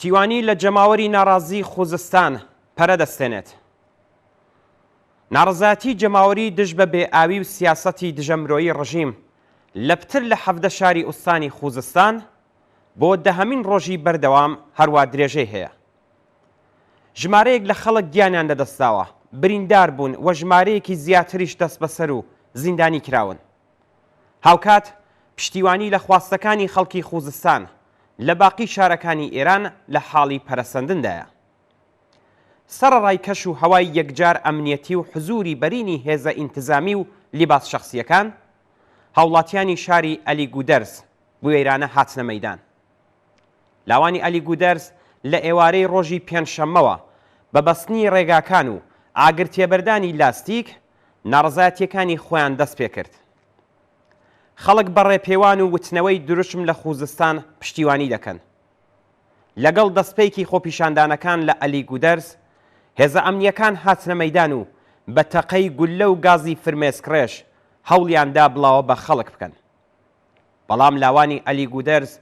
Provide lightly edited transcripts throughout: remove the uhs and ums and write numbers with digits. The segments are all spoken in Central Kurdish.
پشتیوانی لە جەماوەری ناڕازی خوزستان پەرە دەستێنێت. ناڕەزایەتی جەماوەری دژ بە بێ ئاوی و سیاسەتی دژە مرۆیی ڕژیم لە پتر لە 17 شاری ئوستانی خوزستان بۆ دەهەمین ڕۆژی بەردەوام هەروا درێژەی هەیە. ژمارەیەک لە خەڵک گیانیان لەدەستداوە، بریندار بوون و ژمارەیەکی زیاتریش دەستبەسەر و زیندانی کراون. هاوکات پشتیوانی لە خواستەکانی خەڵکی خوزستان لە باقی شارەکانی ئێران لە حاڵی پەرەسەندندایە. سەڕەڕای کەش و هەوای یەکجار ئەمنیەتی و حزووری بەرینی هێزە ئینتزامی و لیباس شەخسییەکان، هاوڵاتیانی شاری ئەلیگودەرز بوێرانە هاتنە مەیدان. لاوانی ئەلیگودەرز لە ئێوارەی ڕۆژی پێنجشەممەوە بە بەستنی ڕێگاکان و ئاگرتێبەردانی لاستیک ناڕەزایەتییەکانی خۆیان دەستپێکرد. خەڵک بە ڕێپێوان و وتنەوەی دروشم لە خوزستان پشتیوانی دەکەن. لەگەڵ دەستپێکی خۆپیشاندانەکان لە ئەلیگودەرز، هێزە ئەمنییەکان هاتنە مەیدان و بە تەقەی گوللە و گازی فرمێسکڕێژ هەوڵیان دا بڵاوە بە خەڵک بکەن. بەڵام لاوانی ئەلیگودەرز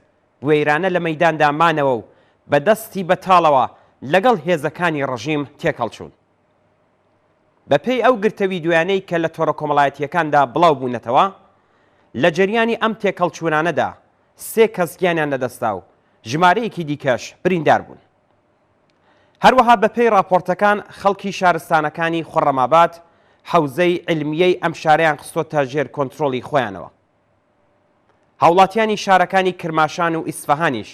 بوێرانە لە مەیداندا مانەوە و بە دەستی بەتاڵەوە لەگەڵ هێزەکانی ڕژیم تێکهەڵچوون. بەپێی ئەو گرتە ویدیۆیانەی کە لە تۆڕە کۆمەڵایەتییەکاندا بڵاو بوونەتەوە، لە جەریانی ئەم تێکهەڵچوونانەدا سێ کەس گیانیان لەدەستدا و ژمارەیەکی دیکەش بریندار بوون. هەروەها بەپێی ڕاپۆرتەکان خەڵکی شارستانەکانی خوڕەماباد حەوزەی عیلمییەی ئەم شارەیان خستۆتە ژێر کۆنترۆڵی خۆیانەوە. هاوڵاتیانی شارەکانی کرماشان و ئیسفەهانیش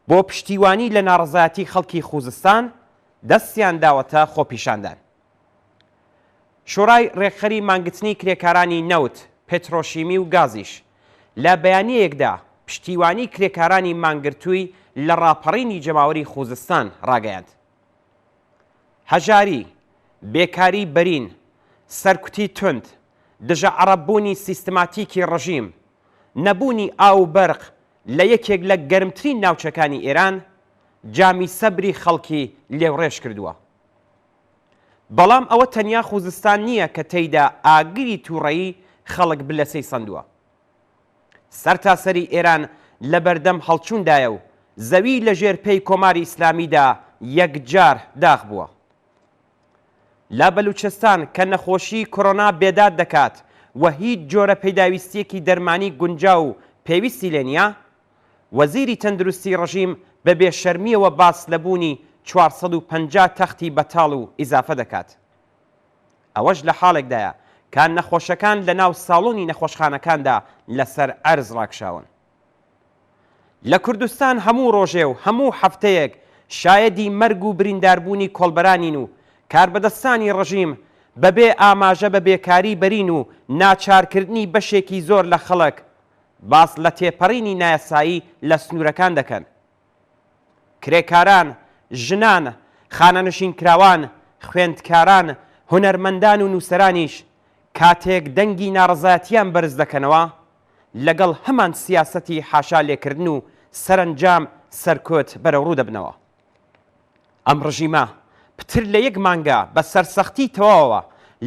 بۆ پشتیوانی لە ناڕەزایەتی خەڵکی خوزستان دەستیان داوەتە خۆپیشاندان. شۆرای ڕێکخەری مانگرتنی کرێکارانی نەوت، پترۆشیمی و گازیش لە بەیانیەیەکدا پشتیوانی کرێکارانی مانگرتووی لە ڕاپەڕینی جەماوەری خوزستان ڕاگەیاند. هەژاری، بێکاری بەرین، سەرکوتی توند، دژە عەڕەببوونی سیستماتیکی ڕژیم، نەبوونی ئاو و بەرق لە یەکێک لە گەرمترین ناوچەکانی ئێران، جامی سەبری خەڵکی لێوڕێژ کردووە. بەڵام ئەوە تەنیا خوزستان نییە کە تێیدا ئاگری تووڕەیی خەڵک بلەسەی سەندووە. سەرتاسەری ئێران لە بەردەم هەڵچووندایە و زەوی لە ژێر پێی کۆماری ئیسلامیدا یەکجار داخ بووە. لە بەلوچستان کە نەخۆشیی کۆرۆنا بێداد دەکات و هیچ جۆرە پیداویستییەکی دەرمانی گونجاو و پێویستی لێ نییە، وەزیری تەندروستی ڕژیم بە بێ شەرمییەوە باس لە بوونی 450 تەختی بەتاڵ و ئیزافە دەکات. ئەوەش لە حاڵێکدایە کە نەخۆشەکان لە ناو ساڵۆنی نەخۆشخانەکاندا لەسەر عەرز ڕاکشاون. لە کوردستان هەموو ڕۆژێ و هەموو هەفتەیەک شایەدی مەرگ و برینداربوونی کۆڵبەرانین و کاربەدەستانی ڕژیم بەبێ ئاماژە بە بێکاری بەرین و ناچارکردنی بەشێکی زۆر لە خەڵک باس لە تێپەڕینی نایاسایی لە سنوورەکان دەکەن. کرێکاران، ژنان، خانەنشینکراوان، خوێندکاران، هونەرمەندان و نووسەرانیش کاتێک دەنگی ناڕەزایەتییان بەرز دەکەنەوە، لەگەڵ هەمان سیاسەتی حاشا لێکردن و سەرەنجام سەرکوت بەرەوڕوو دەبنەوە. ئەم ڕژیمە پتر لە یەک مانگە بە سەرسەختی تەواوەوە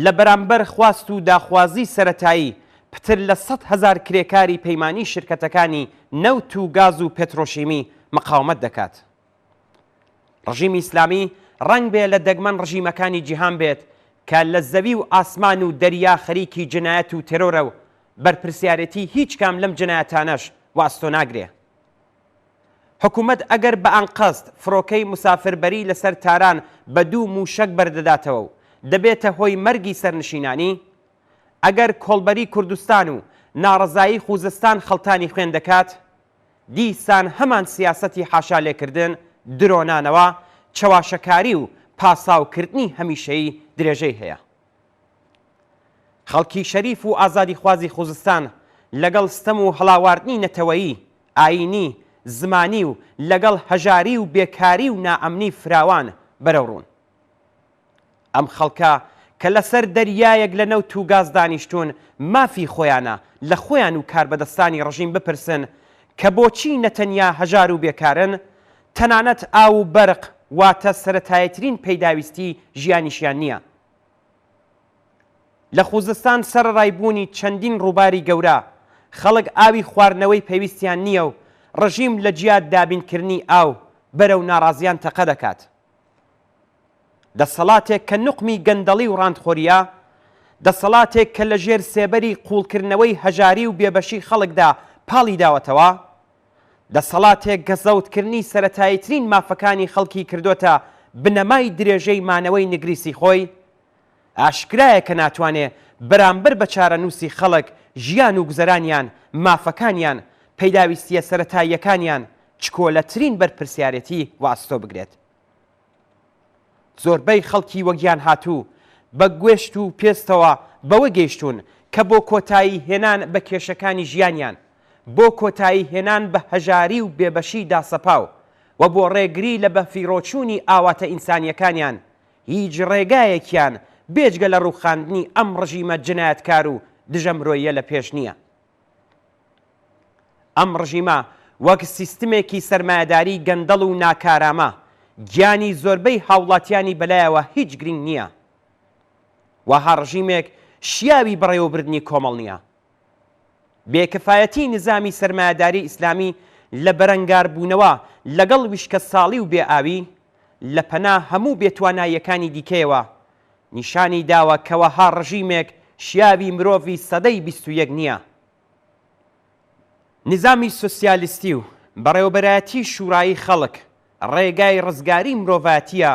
لە بەرامبەر خواست و داخوازی سەرەتایی پتر لە 100,000 کرێکاری پەیمانی شرکەتەکانی نەوت و گاز و پێترۆشیمی مقاومەت دەکات. ڕژیمی ئیسلامی ڕەنگبێ لە دەگمەن ڕژیمەکانی جیهان بێت کە لە زەوی و ئاسمان و دەریا خەریکی جنایەت و تێرۆرە و بەرپرسیارێتی هیچ کام لەم جنایەتانەش وەئەستۆ ناگرێ. حکومەت ئەگەر بە ئەنقەست فڕۆکەی مسافربەری لەسەر تاران بە دوو مووشەک بەردەداتەوە و دەبێتە هۆی مەرگی سەرنشینانی، ئەگەر کۆڵبەری کوردستان و ناڕەزایی خوزستان خەڵتانی خوێن دەکات، دیسان هەمان سیاسەتی حاشالێکردن، درۆنانەوە، چەواشەکاری و پاساوکردنی هەمیشەیی درێژەی هەیە. خەڵکی شەریف و ئازادیخوازی خوزستان لەگەڵ ستەم و هەڵاواردنی نەتەوەیی، ئایینی، زمانی و لەگەڵ هەژاری و بێکاری و نائەمنی فراوان بەرەوڕوون. ئەم خەڵکە کە لەسەر دەریایەک لە نەوت و گاز دانیشتوون مافی خۆیانە لە خۆیان و کاربەدەستانی ڕژیم بپرسن کە بۆچی نەتەنیا هەژار و بێکارن تەنانەت ئاو و بەرق واتە سەرەتاییترین پەیداویستی ژیانیشیان نییە. لە خوزستان سەرەڕای بوونی چەندین ڕووباری گەورە، خەڵک ئاوی خواردنەوەی پێویستیان نییە و ڕژیم لە جیات دابینکردنی ئاو، بەرەو ناڕازیان تەقە دەکات. دەسەڵاتێک کە نوقمی گەندەڵی و ڕانتخۆرییە، دەسەڵاتێک کە لە ژێر سێبەری قووڵکردنەوەی هەژاری و بێبەشی خەڵکدا پاڵی داوەتەوە، دەسەڵاتێک کە زەوتکردنی سەرەتاییترین مافەکانی خەڵکی کردۆتە بنەمای درێژەی مانەوەی نگریسی خۆی، ئاشکرایە کە ناتوانێ بەرامبەر بە چارەنووسی خەڵک، ژیان و گوزەرانیان، مافەکانیان، پەیداویستییە سەرەتاییەکانیان، چکۆلەترین بەرپرسیارێتی وەئەستۆ بگرێت. زۆربەی خەڵکی وەگیانهاتوو بە گۆشت و پێستەوە بەوە گەیشتوون کە بۆ کۆتایی هێنان بە کێشەکانی ژیانیان، بۆ کۆتایی هێنان بە هەژاری و بێبەشی داسەپاو و بۆ ڕێگری لە بەفیڕۆچوونی ئاواتە ئینسانییەکانیان، هیچ ڕێگایەکیان بێجگە لە ڕووخاندنی ئەم ڕژیمە جنایەتکار و دژە مرۆییە لە پێش نییە. ئەم ڕژیمە وەک سیستمێکی سەرمایەداری گەندەڵ و ناکارامە، گیانی زۆربەی هاوڵاتیانی بەلایەوە هیچ گرینگ نییە. وەها ڕژیمێک شیاوی بەڕێوەبردنی کۆمەڵ نییە. بێکفایەتی نزامی سەرمایەداری ئیسلامی لە بەرەنگاربوونەوە لەگەڵ ویشکەساڵی و بێئاوی، لە پەنا هەموو بێتواناییەکانی دیکەیەوە، نیشانی داوە کە وەها ڕژیمێک شیاوی مرۆڤی سەدەی 21 نییە. نیزامی سۆسیالیستی و بەڕێوەبەرایەتی شوورایی خەڵک ڕێگای ڕزگاری مرۆڤایەتییە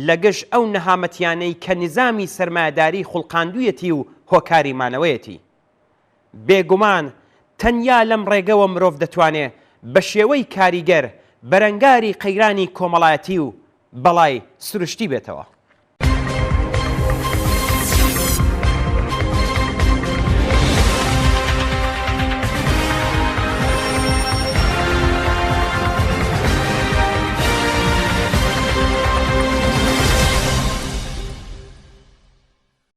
لە گشت ئەو نەهامەتیانەی کە نیزامی سەرمایەداری خوڵقاندوویەتی و هۆکاری مانەوەیەتی. بێگومان تەنیا لەم ڕێگەوە مرۆڤ دەتوانێ بە شێوەی کاریگەر بەرەنگاری قەیرانی کۆمەڵایەتی و بەڵای سروشتی بێتەوە.